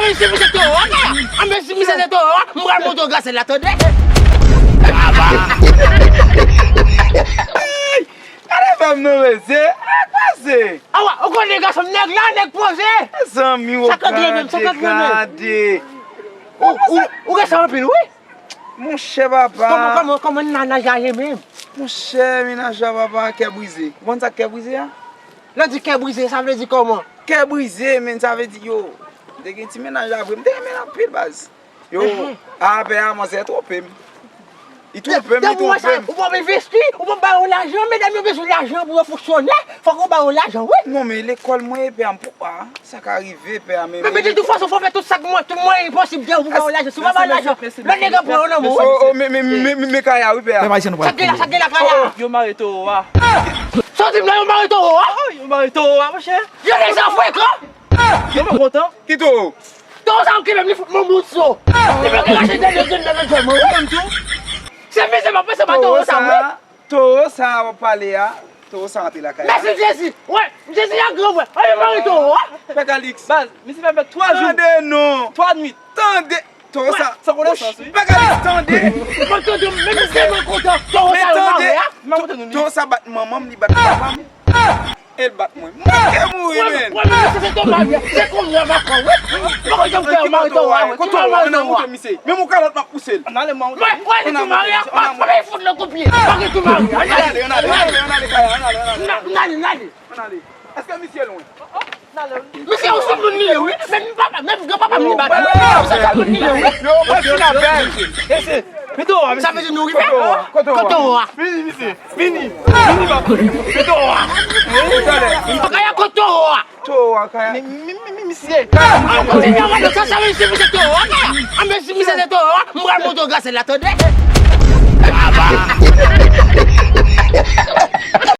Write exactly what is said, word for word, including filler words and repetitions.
Si misye se towo a, kaya. Anben, si misye se towo a, m pral monte w gazèl la, tande. Gade fè m non, mesye. Ak pase. Awa, ou konnen gason m nèg la, nèg poze. Mezanmi, w ap gade, gade. Ou, ou, ou gen sa anpil, wi. Monchè, papa. Kòman, kòman, kòman naj la ye menm? Monchè, mennaj la, papa, kè brize. Ou konn sa k kè brize a? Lè w di kè brize, sa vle di kòman? Kè brize, men sa vle di, yo, m te gen ti mennaj la vre, m te renmen l anpil, baz. Yo, a, pè a, manzè twonpe m. Li twonpe m, li twonpe m. Ou p ap envesti, ou p ap ba yo lajan, medam yo bezwen lajan pou yo fonksyone, fòk ou ba yo lajan, wi. Non, men lekòl mwen, pè a, m pou, a. Sa ka rive, pè a, men, men de tout fason, fò fè tout sa k mwen, tout mwayen posib, pou ba yo lajan. Si w pa ba yo lajan, lòt nèg ap pran yo nan men w, wi. O, o, men, men, men, men, men Kaya, wi, pè a. Sa k gen la, sa k gen la, Kaya? Yo mare towo a. Sa w di m la, yo mare towo a? Yo mare towo a, monchè. Yo deja frekan. Yo pa kontan. Ki towo? Towo sa yo kenbe m, li fout mwen bout so. Li pa gen rache dènye grenn nan nan djòl mwen, wi. Ou menm tou? Se mizè m ap pase pa towo sa, wi. Towo sa a w ap pale a, towo sa a antre lakay la. Mèsi Jezi. Wè, Jezi a gran, wè. Ann mare towo a. Pè Kalix. Baz, misye fè m fè twa jou. Tande non. Twa nwit. Tande. Towo sa. San konesans, wi. Pè Kalix, tande. Mwen tande, menm si mwen kontan, towo sa yo mare a. Towo sa bat manman m, li bat papa m. E l bat mwen. Mwen ke mouri, men. Mwen menm se to mari a. Se kounye a m ap pran, wi. Mwen kontan m fè yo mare towo a, wi. Kote w mare towo a? Menm yon kalòt m ap pouse l. Ann ale, mwen. Mwen, mwen, li tou mari a, mwen, mwen fout nan kout pye. Mwen tou mari. Ann ale, ann ale, ann ale, ann ale, Kaya, ann ale, ann ale, ann ale. Ann ale, ann ale. Ann ale. Èske misye lwen? Misye yon sou moun li ye, wi. Menm papa, menm granpapa m li bat. Yon sou moun li ye, wi. Yo, mwen fin apèl. Mete w a, sa vle di nou rive? Kote w a? Kote w a? Vini, misye. Vini. Vini, papa. Mete w a. Kaya, kote w a? Towo a, Kaya. Mi, mi, mi, mi, misye. An kontinye wè sa, sa vle di si misye towo a, Kaya. Anben, si misye se towo a, m pral monte w gazèl la, tande. Baba.